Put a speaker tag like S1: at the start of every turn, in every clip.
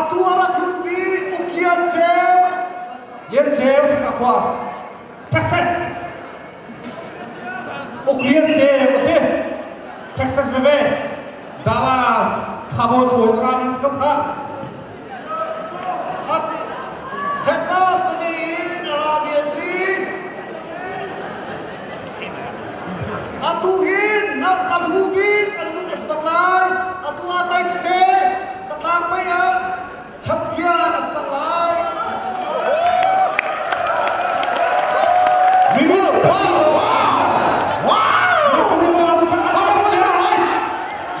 S1: Atu a rak lutmi Ukian Ceu.
S2: Lian Ceu a khua. Texas. Uk Lian Ceu a si. Texas veve. Dallas Cowboy pawl rami si ko kha.
S1: Texas in a rami a si. Atu hi nam an hu bik an lut a si bak lai. Atu ah tai tete zatlang mei ah champion a si bak lai.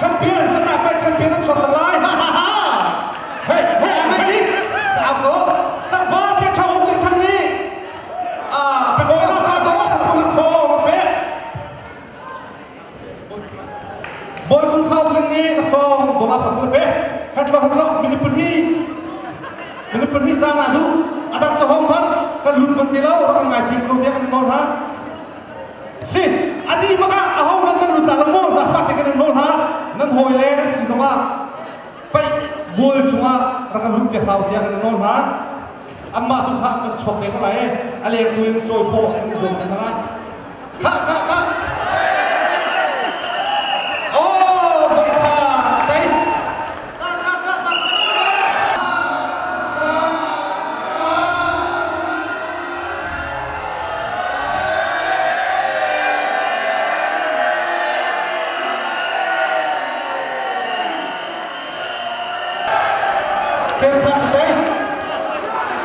S2: Champion zatlang mei champion an chuak cang lai. Hey, hey, hey, ako, tlangval pe ṭha uk thang nih Bawi kung khau ling nih laksawng dollar fang kul pe. Hatlo hatlo minute pahnih minute pahnih caan ah duh adang cu hong ban kan lut ban ti lo rak kan ngai chin ko tiah kan nawl hna. Si adi bak ah aho hmanh nan lut la lo maw zafa te kan in nawl hna nan hawi le nan si zongah paih bual chungah rak kan lut piak hau tiah kan in nawl hna. Anmah tu kha kan chuak te ko lai a leng tu in cawi khawh an i zuam te hna lai.
S1: Kha kha kha.
S2: Oh, bawipa, tei.
S1: Kha kha kha kha.
S2: Khelkhat a tei.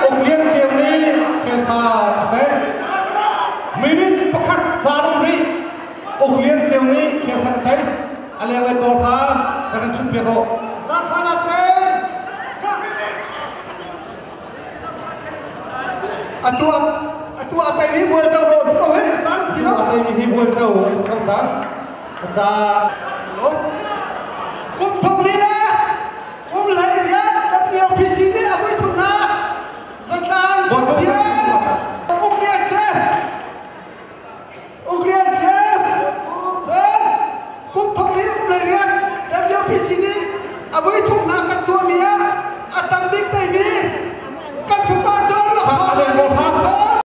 S2: Uk Lian Ceu nih khelkhat a tei. Minute pakhat caan um rih. Uk Lian Ceu nih khelkhat a tei. A lenglei pawl kha rak kan chut piak u.
S1: Zathana te.
S3: Atu atu a tei hi bual co ro ko he cang ti
S2: A tei mi hi bual co a si ko cang. A ca
S3: Kum thong li le kum hlei rian WPC nih a vui thum hna. Zatlang thiam Uk Lian Ce Uk Lian Ce Cun kum thong li le kum hlei rian WPC nih a vui thum.